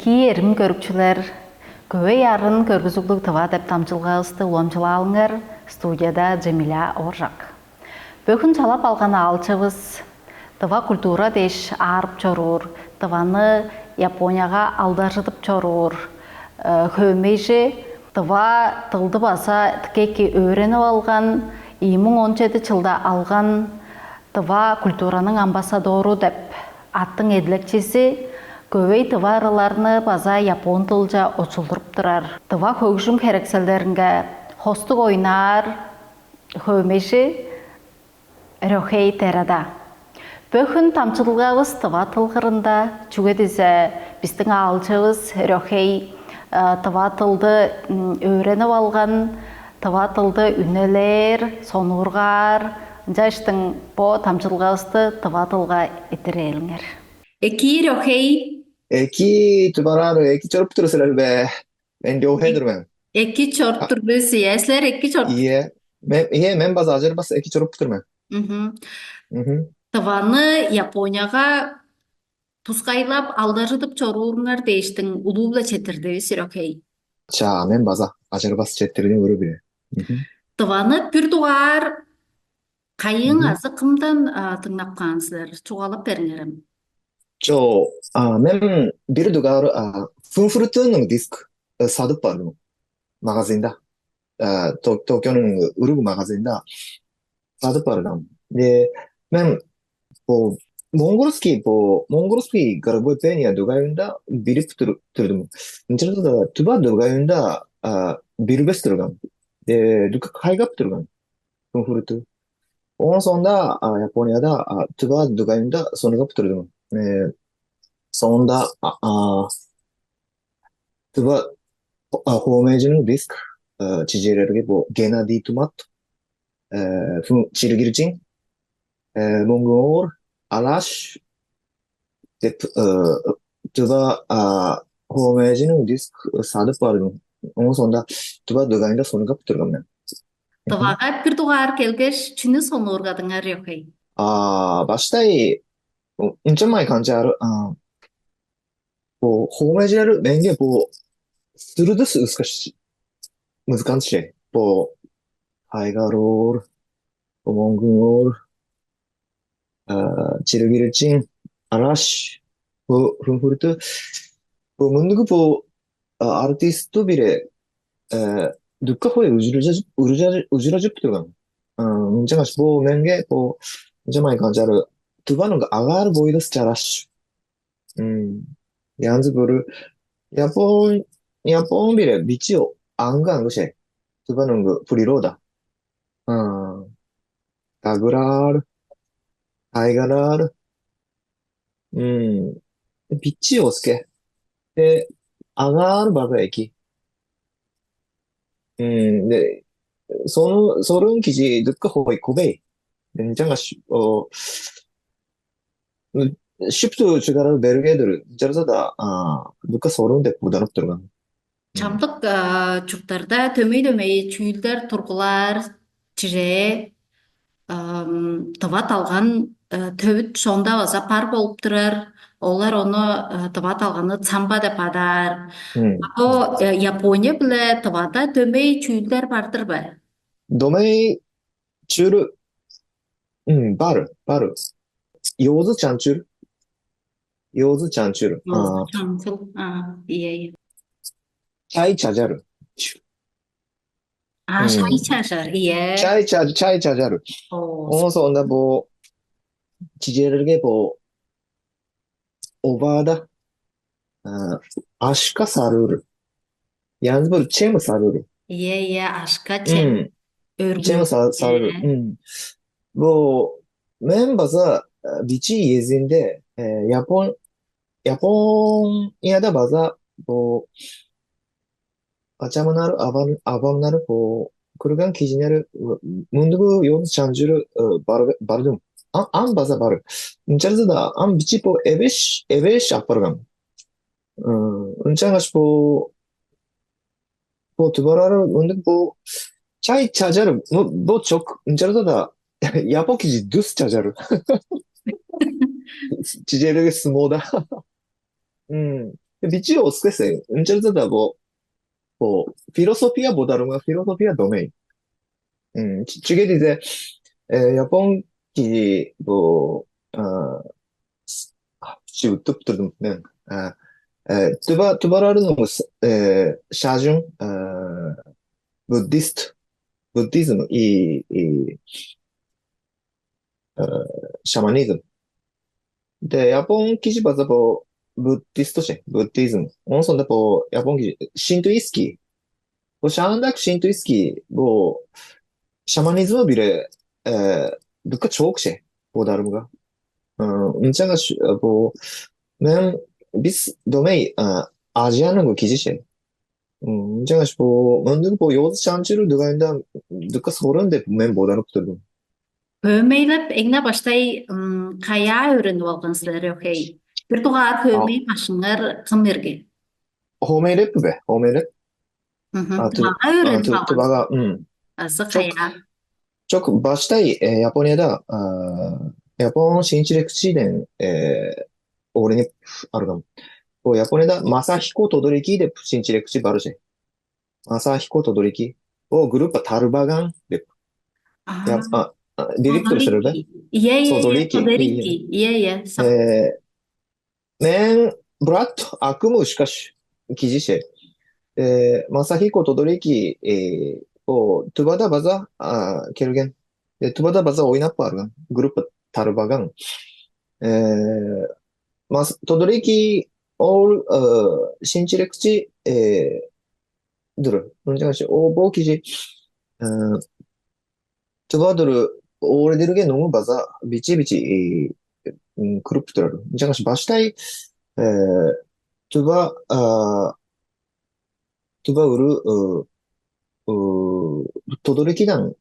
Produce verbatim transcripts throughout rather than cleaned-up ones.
Ийи эргим көрүкчүлер, көвей арын көргүзүглүг тыва деп дамчылгаавысты уламчылаалыңар, студияда Джемиля Оржак. Бөгүн чалап алган аалчывыс тыва культура дээш аарып чоруур, тываны Японияга алдаржыдып чоруур хөөмейжи, тыва тылды база тикейки өөренип алган, ийи муң он чеди чылда алган тыва культураның амбассадору деп аттың эдилекчизи көвей тыва ырыларны база япон дылча очулдуруп турар. Тыва хөгжүм херекселдеринге хостуг ойнаар хөөмейжи Рёхей Терада. Бөгүн дамчылгавыс тыва тыл кырында, чүге дизе бистиң аалчывыс Рёхей тыва тылды өөренип алган, тыва тылды үнелээр, сонуургаар, ынчаштың бо дамчылгавысты тыва тылга этирээлиңер. Экии, Рёхей. Эки тубараар, эки чоруп тур силер бе? Мен Рёхей-дир мен. Эки чоруп тур бис, ие. Силер эки чоруп. Ие. Мен ие, мен база ажырбас эки чоруп тур мен. Мгм. Мгм. Тываны Японияга тускайлап алдаржыдып чорууруңар дээштиң улуу-биле четтирдивис, Рёхей. Ча, мен база ажырбас четтирдим өрү биле. Мгм. Тываны бир дугаар кайыын азы кымдан дыңнап каан силер? Чугаалап бериңерем. Чо, а, мен бир дугаар а, Фунфрутунуң диск э, садып бардым магазинда. Э, Ток- Токионуң уруг магазинда садып бардым. Э, мен по монгольский по монгольский горбопения дугайында билип тур- турдум. Ынчалза да туба дугайында а, билбес турган. Э, дука хайгап турган. Фунфруту. Оон соонда а, Японияда а, туба дугайында сонугап турдум. Э, соонда а, а, туба а, хоомайжының диск э, чижерерге бу Геннадий Тумат, э, Фу- Чиргирчин, э, Монгоор, Алаш деп э, туба а, хоомайжының диск садып бардым. Оон соонда туба дугайында сонугап турган мен. Тывага бир дугаар келгеш, чүнү сонуургадыңар, Рёхей? А, баштай ынчамай канчаар а, бу хоомайжылар менге бу сүрүдүс ыскаш музыкант ше. Бу хайгаруур, бу моңгуңуур, а, чиригиричиң, араш, бу Фунфруту, бу мындыгы бу а, артисту бире э, дүкке хой ужуражып турган. Ынчангаш бу менге бу ынчамай канчары тываның агаар бойлас чараш. М, Янзы көрү Япон Япон бире бичи аңгы аңгы ше. Тываның природа. А, Тагыраар, тайгараар, м, бичи оске. Те агаар бага эки. М, де, сону сорун кижи дүккө хой кубей. Ынчангаш о шипту чыгарар берге дүр. Жарза да а, дүккө сорун деп буданып турган. Чамдык а, чурттарда төмей-төмей чүүлдер тургулаар чире ам, тыва талган э, төвүт шонда база бар болуп турар. Олар ону э, тыва талганы цамба деп адаар. М. А то э, Япония биле тывада дөмей чүүлдер бардыр бе? Домей чүрү м, бар, бар. Йозу чанчур. Йозу чанчур. Йозу А, чанчыл. А, ие, ие. Чай чажар. А, шай чажар, ие. Чай ча- чай чажар. О, Оон соонда бу чижерерге бу оваада а, ашка сарыыр. Янзы бир чем сарыыр. Ие, ие, ашка чем. М, Өргүл. Чем са- сарыыр. Ие. М. Бу мен база а, бичи езинде э, Япон Японияда база бу ачамынар аван авамнары бу көрген кижинери мындыгы ён чанчыры бардым. Ан база бар. Ынчарзы да ан бичи бу эвеш эвеш апарган. Ынчангаш бу бу тубарары мындык бу чай чажар бу чок ынчарзы да япон кижи дус чажар. Чижерге смода. М. бичии оскесе, ынчалза-даа бо, бо философия бодарымга, философия дөмей. М, чү- чүге дизе, э, япон кижи бо, а, с- а, чү- уттуп турдум мен. А, э, туба тубарарының э, шажың э, буддист, буддизм и, и э, шаманизм. Де, япон кижи база бо буддист ше, буддизм. Онсонда бо япон кижи шинтуистский. Бо шаандак шинтуистский бо шаманизм бире э, дыка чоокше бодарымга. Ынчангаш бо мен бис домей Азияның бо кижише. Ынчангаш бо мындыг бо ёзу чанчыруу дугайында дыка сорун деп мен боданып турдум. Хөөмейлеп эңне баштай каяа өөренип алган силер, окей? Бир дугаар хөөмей башыңар кым эрге? Хомейлеп бе? Хомейлеп? Мгм. А, ту- Тывага а, өөренип ту- алган Тывага, м. Азы Чок. Каяа? Чок, баштай э, Японияда а, Япон шинчирекчиден э, өөренип аргам. Бо Японияда Масахико Тодорики деп шинчирекчи бар уже. Масахико Тодорики. О группа Тарбаган деп. А, Яп- а, а, Билип турсур бе? Тодорики. Иә, иә, иә, Тодорики. Тодорики. Иә, иә. Сак- Э, Мен брат акым ышкаш кижише. Э, Масахико Тодорики э, о, Тывада база а, келген. Э, Тывада база ойнап барган. Группа Тарбаган. Э, Мас Тодорики ол э, шинчирекчи э, дур. Ынчангаш о бо кижи э, Тыва дуру ооридирге нуңу база бичи-бичи кыруп турар. Ынчангаш баштай э, тыва а, тыва уру э, э, тодорикидан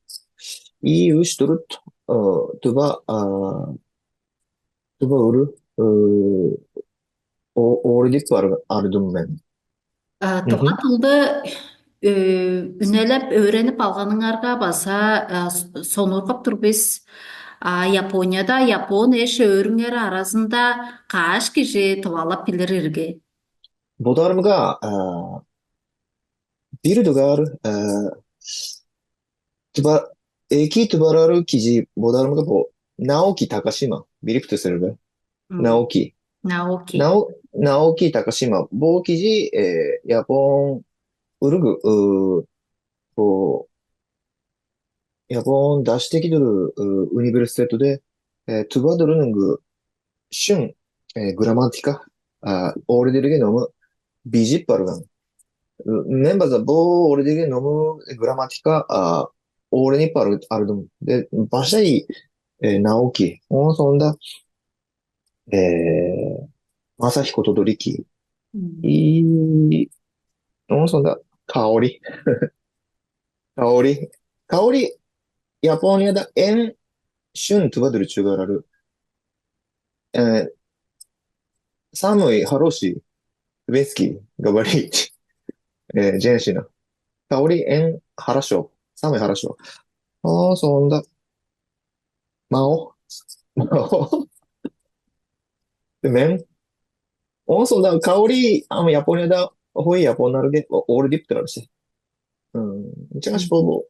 и үш турут э, тыва а, тыва уру э, о- ооридип бар ардым мен. Э, Мгм. Тыва тылды э, үнелеп өөренип алганыңарга база э, с- сонургап тур бис. А Японияда япон эш өөрүңер аразында каш кижи тывалап билир ирги? Бодарымга э, бир дугаар э, тыва эки тыварары кижи бодарымга бо Наоки Такашима билип төсөрбө. Наоки. Наоки. Нао Наоки Такашима. Бу кижи э, Япон уругу э, бу Япон даштеги дуру э, университетуде э, тыва дурунунгу шын э, грамматика а, ооридирге ному бижип барган. Мен база бу ооридирге ному грамматика а, ооринеп бар ардым. Башай э, науки. Onun sonunda э, Масахико Тодорики. И onun sonunda Каори. Каори. Каори Японияда эң шын тыва дүрүчүгө арары. Э, самый хороший тибетский говорить э, женщина. Каори эң хорошо. Самый хорошо. О, соонда Мао. Мао. Мен. Оон соонда Каори ам Японияда хой японнарга ори деп турар сен. Чаңаш болбу.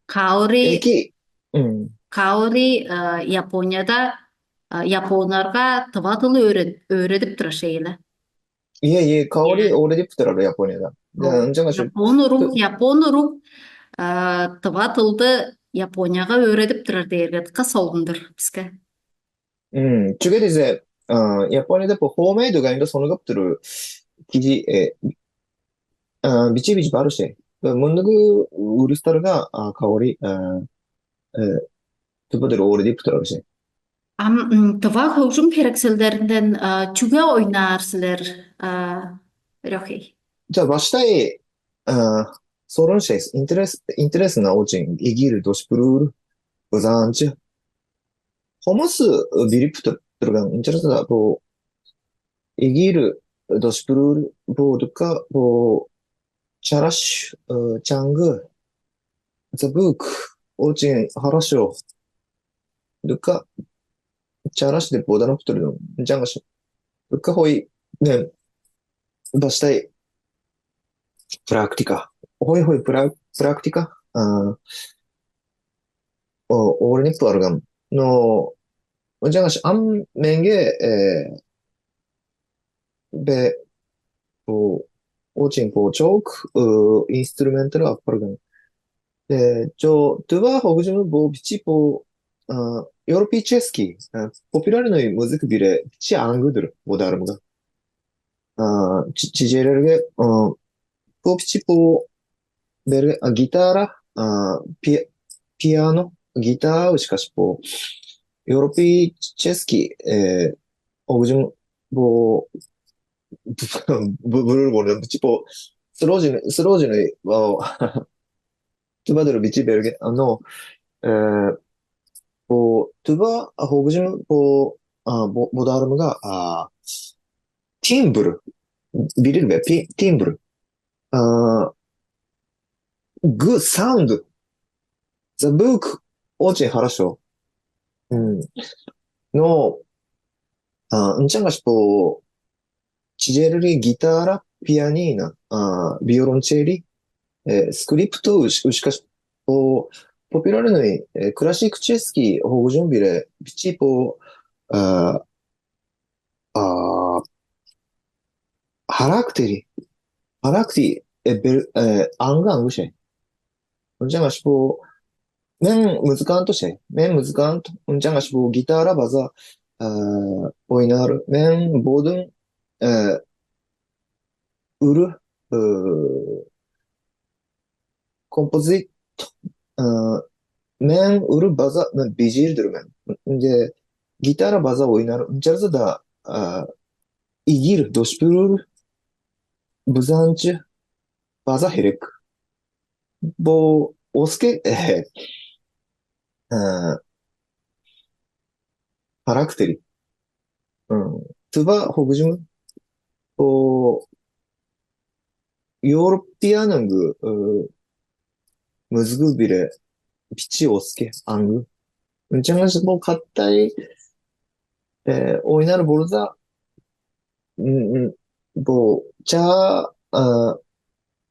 Каори Эки. М. Каори э, Японияда э, японнарга тыва тыл өөрет- өөредип турар шейле. Ие, ие, Каори Иә. Ори деп турар Японияда. Ол Ынчангаш Япон урук, Япон урук э, тыва тылды Японияга өөредип турар дээрге дыка солгундур биске. М, чүге дизе а, Японияда бу хоомай дугайында сонугап туру кижи э, а, бичи бичи бару ше. Мындыгы урустарга а, Каори а, э, тыпыдыр оору деп турар ше. Ам м, тыва хөгжүм херекселдеринден а, чүге ойнаар силер, а, Рёхей? За баштай а, сорун ше. Интерес интересно очень. Игиры доспурур бызаанчы. Хомос бирип турган. Интересно да бу Игир доспурур бу дукка бу чараш э, чаңгы забык очень хорошо дукка чараш деп боданып турдум. Жаңгаш дукка хой Мен баштай практика. Хой-хой практика. А, о, орнуп барган. Но ынчангаш ам менге э, бе бу очень бу чок инструментер алып барган. Э, чо тыва хогжуму бу бичи бу а, европейческий, а, популярный музыка бире бичи аңгыдыр бодарымга. А, чи- чижерерге а, бу бичи бу берге а, гитара, а, пи- пиано, гитара ышкаш бу европейческий э, хогжум бу бу буруур болду. Бичи бу сложный сложный тыва дыр бичи берген. Но э, бу тыва хогжум бу а, бу- бодарымга а, тимбр билир бе? Ти- Тимбр. А, good sound. Звук очень хорошо. М. Но а, ынчангаш бу чижерери гитара, пианино, а, виолончели, э, скрипту ышкаш бу популярный э, классический хогжум бире бичи бу а, а, характери характери э, бер- э, аңгы аңгы ше. Ынчангаш бу мен музыкант ше. Мен музыкант. Ынчангаш бу гитара база э, ойнаар. Мен бодум э, үрү э, композит э, мен үрү база мен бижир-дир мен. Ынча гитара база ойнаар. Ынчалза-даа э, игир дошпуруур бызаанчы база херек. Бо оске э, э, характери. М, Тыва хөгүжүмүн о Европияныңгы мызгыл бире бичи оске аңгы. Ынчангаш бо каттай э, ойнар болза м, м, бо чаа а,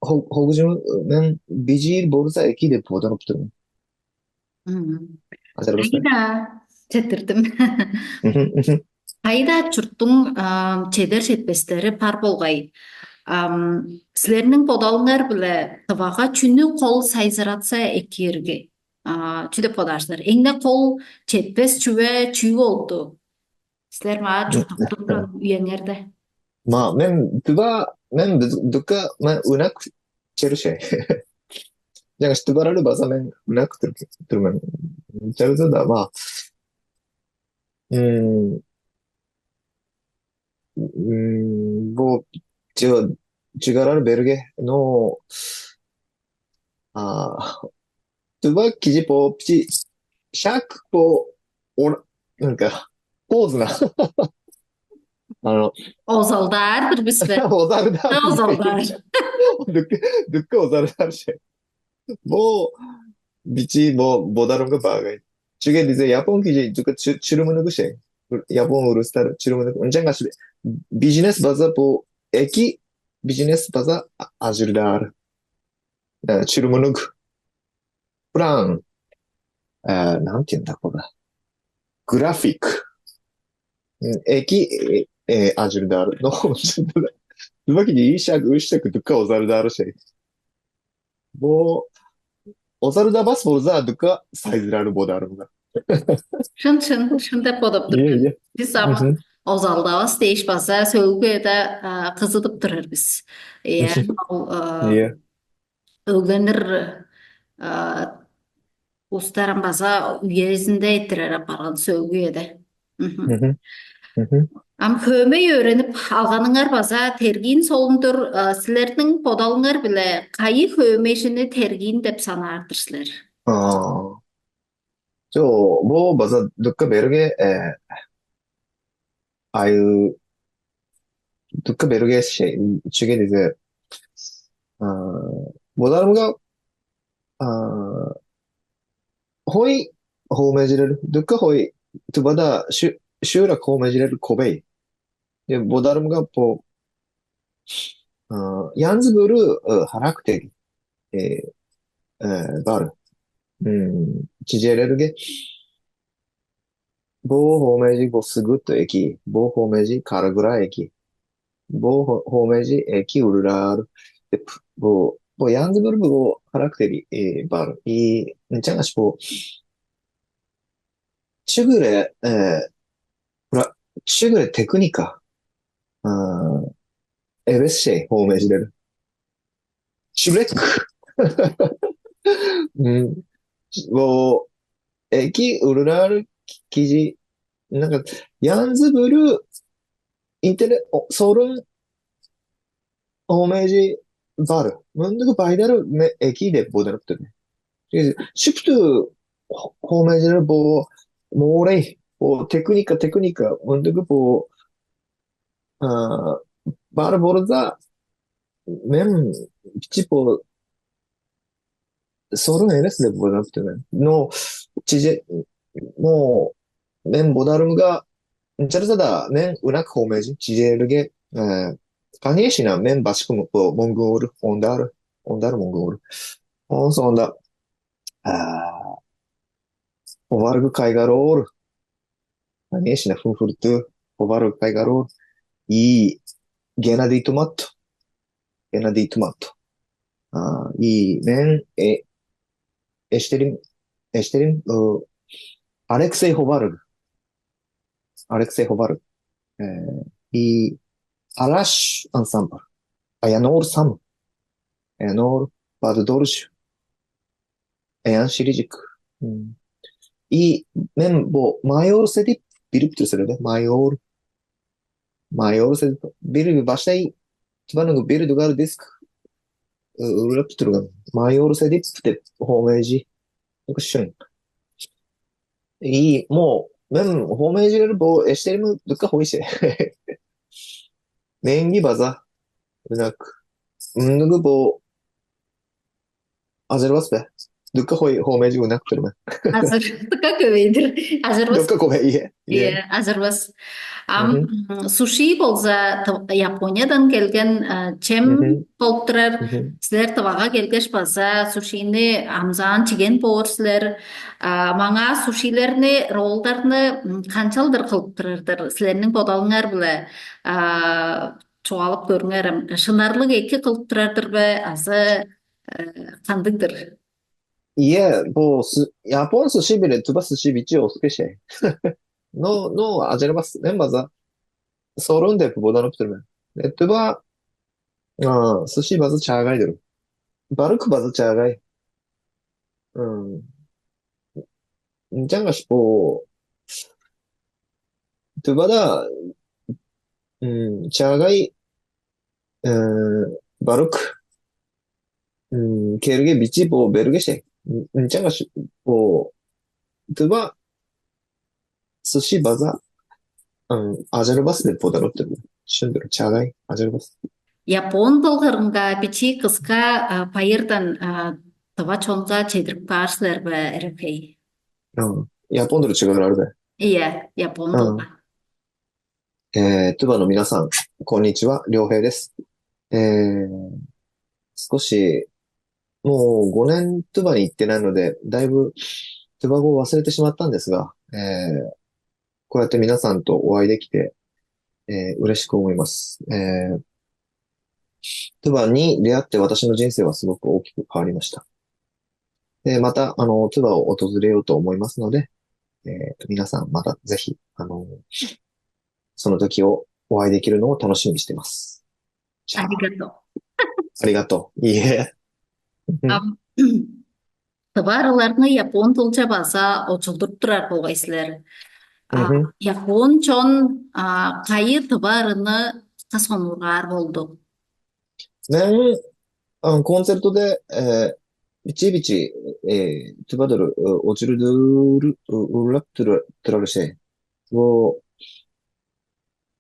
хо- хөгүжүмүн бижиир болза эки деп бодоруп турмун. Мгм. Азарбастан. Айда, четтирдим. Мгм, мгм. Айда чурттуң а, чедер четпестери пар болгай. Ам, силерниң бодалыңар биле тывага чүнү кол сайзыратса экиирги? А, чү деп бодаар силер? Эңне кол четпес чүве чүү болду? Силер маа чурттуктуң үеңерде. Ма мен тыва мен дыка мен ынак черуше. Жаңаш тыварары база мен ынак тур мен. Чарыза да ма. М, м, Бо чыгарар берге но а тыва кижи по пчи шак по он поздно. А Озалдаар-дыр бис бе? Озардар. Озалдаар. Дүкке озардар ше. Бо бичи бо бодарымга багай. Чүге дизе япон кижи дүкке чүрүмүнүгү ше. Япон урустар чүрүмүнүгү. Ынчан качы бизнес база бу эки бизнес база ажырдаар. Чүрүмүнүг. Пран. Нам тем такого. График. Эки ажырдаар. Но Баки ишак ышак дүкка озарыдары şey. Бо озарыдабас болза дүкка сайзырары бодарымга. Шын шын шын деп бодоп Iya турмун. iya. Биз ам озалдавас дээш база сөөгү эде кызыдып турар биз. Иә, ол Iya. Өгленир устарым база үезинде эрттирер апарган сөөгү эде. Мгм. Mhm. Mhm. Ам хөөмей өөренип алганыңар база тергиин солундур. А, силерниң бодалыңар биле кайы хөөмейжини тергиин деп санаар-дыр силер? А. Жо бо база дүкка берге э ай дүкка берге şey чеге дизе а бодарымга а хой хөөмейжилер дүкка хой тубада шу шура хөөмейжилер кобей. Э, бодарымга бо, а, янзы-бүрү, э, характер, э, э, бар. М, чижээлерге, бо хомежи бо сыгыт эки, бо хомежи карыгыра эки, бо хо-, хомежи эки урураар деп, бо, бо янзы-бүрү бо характери, э, бар. И ынчангаш бо чыгыре, э, Бра-, чүгле техника, а, эвес чей, ол межелер. Чүгле. М, бо эки урунаар кижи, янзы-бүрү интернет, о, сорун, ол меже бар. Мындыг байдары ме-, эки деп бодуруп тур мен. Шүптү хомежелер бо моорай, бо техника, техника, мындыг бо, а, бар болза, мен бичи бо сорун эвес деп бодуруп тур мен. Но чиже, но мен бодарымга ынчалза-даа мен ынак хомежим чижээлерге, э, конечно, мен башкы мөңгүүр, ондар, ондар мөңгүүр. Оон соонда, а, оваргы кайгароор. Конечно, фунфурту оваргы кайгароор. И Геннадий Тумат. Геннадий Тумат. А, и мен, э, эштерим, эштерим, э, Алексей Ховаров. Алексей Ховаров. Э, и Алаш ансамбль. Аянор Сам. Аянор Бадыдорж. Аян Ширижик. М. И мен бо майор седип, билип тур силер да. Майор. Майор седип. Бир баштай, тываның бир дугар диск, э, урап турган. Майор седип деп хомежи. Кышын. И мо, мен хомежилер бо эштерими дыкка хойше. Меңги база. Ынак. Мындыгы бо ажырбас бе? Дыкка хой хомежи ынак тур мен. Азыр дыка көбейдир. Азырбас. Дыкка хой, ие. Ие, азырбас. Ам, мгм, м, суши болза тып-, Япониядан келген, а, чем, мгм, болуп турар. Мгм. Силер тывага келгеш база сушини амзаан чиген боор силер. А, маңаа сушилерни, роллдарны, м, канчалдыр кылып турар-дыр? Силерниң бодалыңар-биле, а, чугаалап көрүңер ам. Шынарлыг эки кылып турар-дыр бе? Азы, э, кандыг-дыр? Ие, бо сы-, япон суши биле тыва суши бичи оскеше. Но, но, ажырбас, мен база сорун деп бодонуп тур мен. Э, тыва, а, суши база чаагай-дыр. Барык база чаагай. М, ынчангаш бо тывада, м, чаагай, э, барык, м, керге бичи бо бергеше. М, ынчангаш бо тыва суши база, м, ажырбас деп бодоруп тур мен. Шын-дыр, чаагай, ажырбас. Япон дылгырынга бичии кыска, а, байырдан, а, тыва чонга чедирип каар силер бе, эрекей? М, япон дылы чыгарар бе? Iya, Япон А. Дылга. Э, тываның мина-сан, конничива, Лёхэ дес. Э, скоши, ну, гонен тываның иттенен уде, дайбы тывагу васырете шиматтан десга, э, коэте мина-сан то уайде ките, э, урешко умаймас. Э, тываның лиатте ваташино джинсе ва сугуку окику кааримашта. Э, мата, ано, тыва отузурею то умаймас ноде, э, мина-сан, мата, зехи, ано, соно токи о уайде киру но тоно шимиште мас. ありがとう。ありがとう。いいえ。Ам тываарыларны япон дылча база очулдуруп турар болгай силер. А, Мгм. Япон чон, а, кайы тываарыны кыска сонургаар болду? Мен, а, концертуде, э, бичи-бичи, э, тывадыр, э, очурудур, э, урлап тура-, турар ше. Бу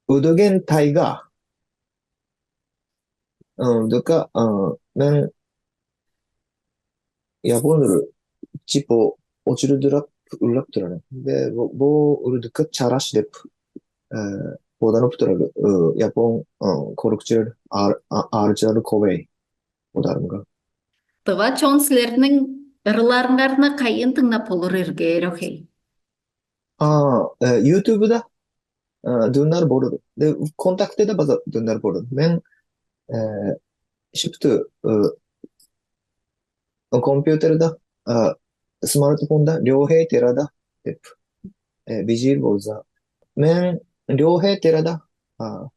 Өдөген тайга. Э, дыка, э, мен япон уру чипо очурудурап урлап турар. Бе, бу, бу уру дыка чараш деп, э, боданып турар, э, япон, э, көрүкчүлер, аар-, а-, аарчылар ковей бодарымга. Тыва чон силерниң ырыларыңарны кайын дыңнап болур иргээр, окей? А, э, ютубуда, э, дыңнар болур. Э, контактыда база дыңнар болур. Мен, э, шипти, э, компьютерда, э, смартфонда Рёхэй Терада деп, э, бижиир болза. Мен Рёхэй Терада, а,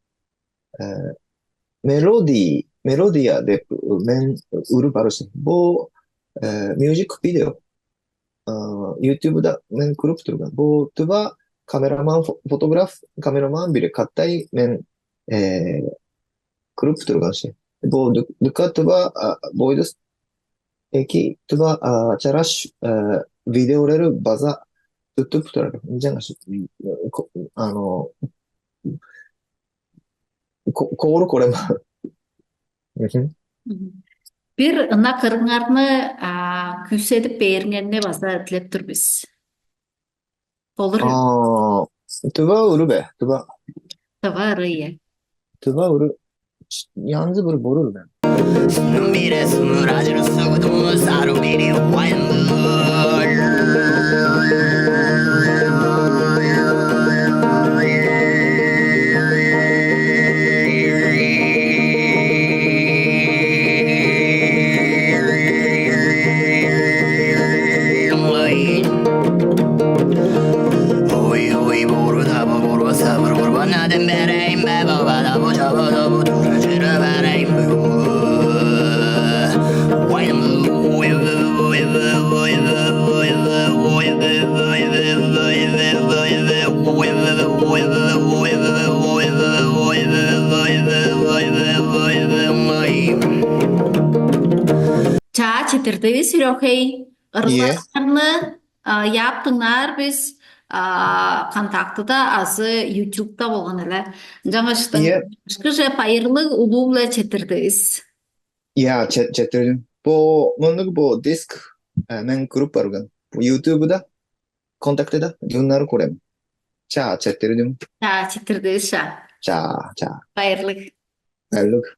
э, мелодии, мелодия деп мен уруп барышым. Бу, э, мюзик видео. Э, ютубуда мен көрүп турган. Бу тыва камераман, фо-, фотограф, камераман бири каттай мен, э, көрүп турган ши. Бу ды-, дыка тыва, а, бойдус эки тыва, а, чараш, э, видеолары база тутуп турар. Ынчангаш, м, ко-, ано, ко-, коору корем. Мгм. Мгм. Бир ынак ырыңарны, а, күүседип бээриңерни база дилеп тур бис. Болур. А, тыва уру бе? Тыва. Тыва ыры, ийе. Тыва уру. Янзы бир буру бе? Чаа, четтирдивис, Рёхэй. Ырыларыңарны, а, яап дыңнаар бис, а, Контактыда азы Ютубта болган эле. Ынчангаш, ийе, ышкыже байырлыг, улуу-биле четтирдивис. Я, че-, четтирдим. Бо мындыг бо диск, э, мен көрүп барган. Бо ютубуда, контактыда дыңнар көрем. Чаа, четтирдим. Чаа, четтирдивис, чаа. Чаа, чаа. Байырлыг. Байырлыг.